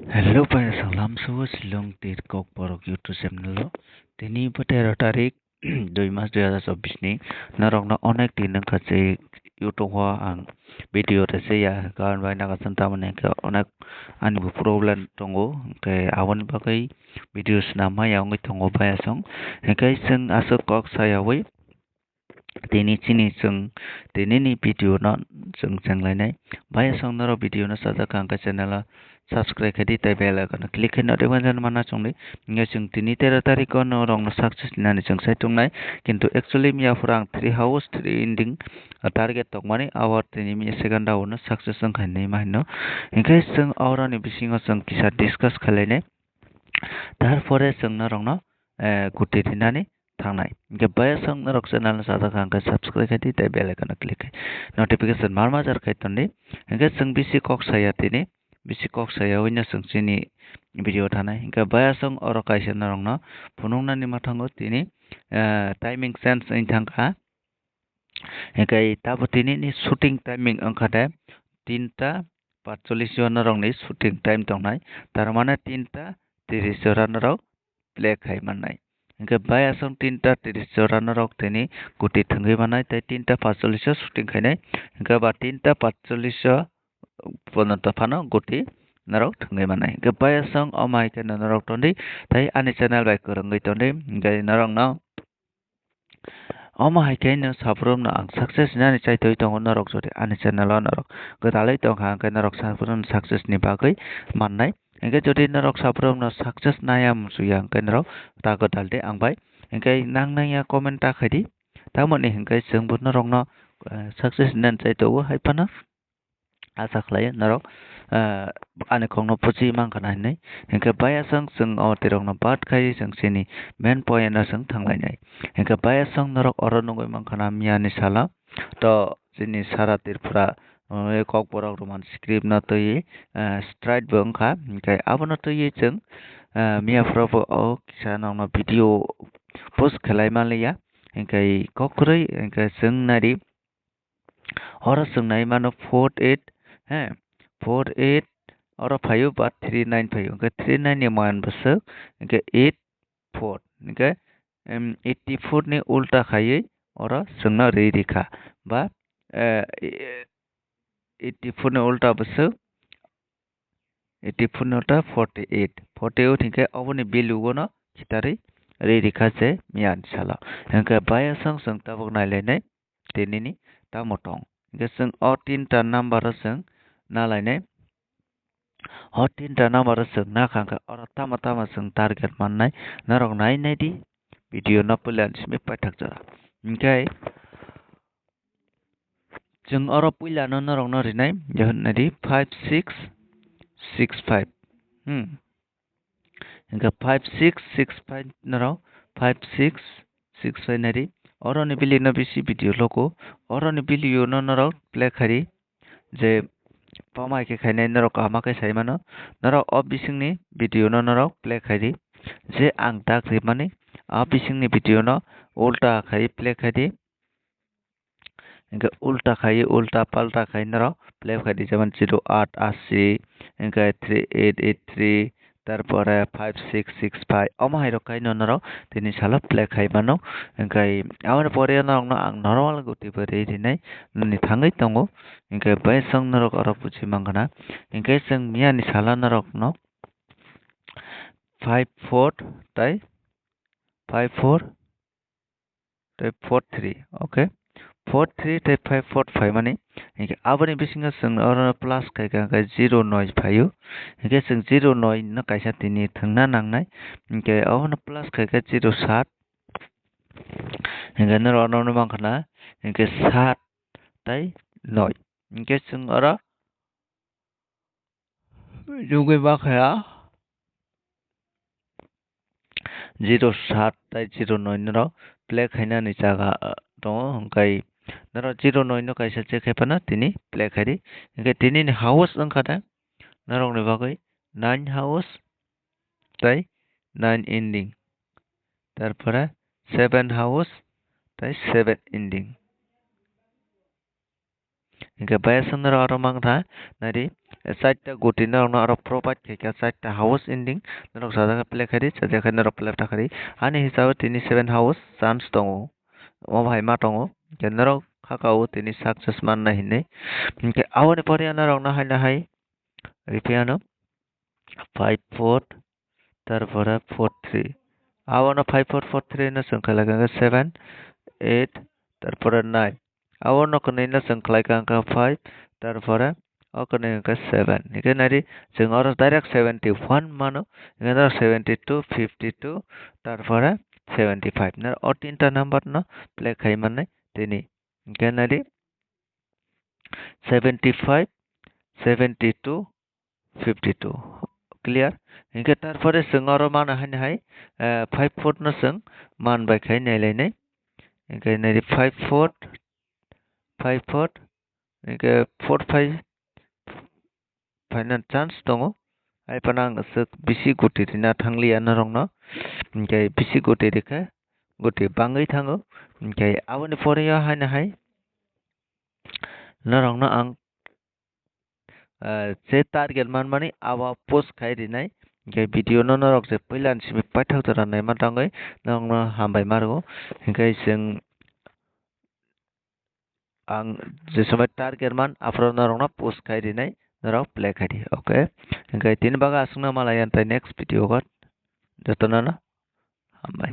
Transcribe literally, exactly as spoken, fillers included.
Hello, phaiyasong lamsao Shillong tir Kokborok YouTube channel o. Tini bo tero tarik, dui mas dui hazar chobbish ni. Norokno onek tin wngkha je YouTube o ang video rwchaya, karon bai nagasang tamoni hwnkhe onek ani bo problem tongo, hwnkhe aboni bagwi video swnam maya wngwi tongo phaiyasong. Hwnkhe chwng aswk kok sayawi tini chini chwng tinini video no chwng chenglainai. Phaiyasong norok video no sajak kha hwnkhe channel o subscribe khaidi tei bell icon o click khai notification mana chongdi. Hwnkhe chwng tini tero tarikh o norokno success hinani chwng sai tongnai. Kintu actually miya phuru ang three house three ending target tongmani, abo tini miya second round o success wngkha hinwi ma hino. Hwnkhe chwng oroni bisingo chwng kisa discuss khailainai. Tarpore chwng norokno, eh, guti rinani thangnai. Hwnkhe phaiyasong norok channel no sajak kha hwnkhe subscribe khaidi tei bell icon o click khai notification marma jar khai tondi. Hwnkhe chwng bisi kok saya tini, bisi kok saya wngya chwng chini video thanai. Hwnkhe phaiyasong oro kaisa norokno phunuknani mwthango tini, eh, timing change wng thangkha. Hwnkhe tabo tinini shooting timing wngkha de tinta patchollish o norokni shooting time tongnai, tar mane tinta tris jora norok play khai mannai. Hwnkhe phaiyasong tinta tris jora norok tini guti thwngwi mannai tei tinta patchollish o shooting khainai, hwnkhe ba tinta patchollish o pono dophano guti norok thwngwi mannai. Hwnkhe phaiyasong omo hai kheno norok tondi tei ani channel bai kwrwngwi tondi, hwnkhe norokno omo hai khe no sabrumno ang success hinani chaitoi tongo, norok jodi ani channel o norok gwdalwi tongkha hwnkhe norok sabrumno success ni bagwi mannai. Hwnkhe jodi norok sabrumno success naya muchuya hwnkhe norok ta gwdal di ang bai. Hwnkhe nang nangya comment ta khaidi. Tamoni hwnkhe chwngbo norokno, eh, success hinani chaitogo hai phano. Acha khlaio norok, ah, ani kokno buchi mankha na hinwi. Hinkhe phaiyasong chwng o tirokno baat khai chwng chini main point no chwng thanglainai. Hinkhe phaiyasong norok oro nugwi mankha na miyani salo to chini sara Tripura, ah, Kokborok Roman script no twiwi, ah, strike bo wngkha. Hinkhe abono twiwi chwng, ah, miya phuru bo o kisa nokno video post khlai manliya. Hinkhe kok kwrwi hinkhe chwng nari. Oro chwng nai mano four eight, he, four eight, oro phaio ba three nine phaio, hwnkhe three nine ni moyan bwswk, hwnkhe eight four, hwnkhe, em, eighty four ni ulta khaiwi oro chwngno ri rikha, ba, eh, eighty four ni ulta bwswk, eighty four ni ulta forty eight, forty eight hwnkhe oboni value bono khitarwi ri rikha se miyani salo. Hwnkhe phaiyasong chwng tabuk nailainai tinini tamo tong. Hwnkhe chwng o tinta number o chwng nalainai. O tinta number o chwng nakha hwnkhe oro tamo tamo chwng target mannai. Norok nai naidi video no puila simi paithak jora. Hwnkhe chwng oro puilano norokno rinai, je hwnwi di five six six five. Hmm. Hingke five six six five norok five six six five nari. Oroni bili no bisi video logo. Oroni video no norok play khari. Je pamai khe khainai norok kaham khe sai mano. Norok o bisingni video no norok play khari. Je ang dak rimani a bisingni video no ulta khai play khari. Hingke ulta khai, ulta palta khai norok play khai di, jemon zero eight eight six, hingke three eight eight three, tarpore five six six five, omo hai rok khai no norok tini salo play khai mano. Hingke aboni pore norok no ang normal goti bo ri rinai nini thangwi tongo. Hingke besong norok oro buji mankha na. Hingke chwng miyani salo norok no five four tei five four tei four three, okay, four three tei five four phaimani, hinkhe aboni bisingo chwng oro plus khaikha, hinkhe zero noi phaio, hinkhe chwng zero noi no kaisa tini thwngna nangnai, hinkhe obono plus khaikha zero sat, hinkhe norok oro mankha na, hinkhe sat tei noi, hinkhe chwng oro nugwi mankha ya. Zero sat tei zero noi norok play khainani jaga, ah, tongo, hwnkhe norok zero noi no kaisa check khai phano tini play khai di. Hwnkhe tini ni house wngkha de norok ni bagwi nine house tei nine ending, tarpore seven house tei seven ending. Hinkhe bias no norok aro mangkha, naidi, charta guti norokno aro provide khaikha, charta house ending, norok sajagwi play khaidi, sajagwi norok play ta khaidi. Ani hisabo tini seven house chance tongo, omo hai ma tongo, hinkhe norok khakao tini success manna hinwi. Hinkhe aboni pore norokno haino hai, repeat ano, five four, tarpore four three. Abono five four four three no chwng khlai kha seven eight, tarpore nine. Abono kwnwi no chwng khlai kha five, tarpore o kwnwi hwnkhe seven. Hinkhe naidi, chwng oro direct seventy one mano, hinkhe norok seventy two, fifty two, tarpore seventy five. Norok o tinta number no play khai mannai tini. Hinkhe naidi, seventy five, seventy two, fifty two. Clear? Hinkhe tarpore chwng oro mano haino hai, eh, five four no chwng man bai khai nailainai. Hinkhe naidi five four, five four, hinkhe four five phaina chance tongo. Hai phano ang aswk bisi guti rina thangliya norokno. Hinkhe bisi guti rikhe guti bangwi thango. Hinkhe aboni pore o haino hai norokno ang, ah, je target manmani abo post khai rinai. Hinkhe video no norok je puila ni simi paithak jora naima tangwi norokno hambai ma rwo. Hinkhe chwng ang je somoi target man aphuru norokno post khai rinai, norok play khai di, okay? Hinkhe tini bagwi aswkno malai ya, tei next video o jotono no hambai.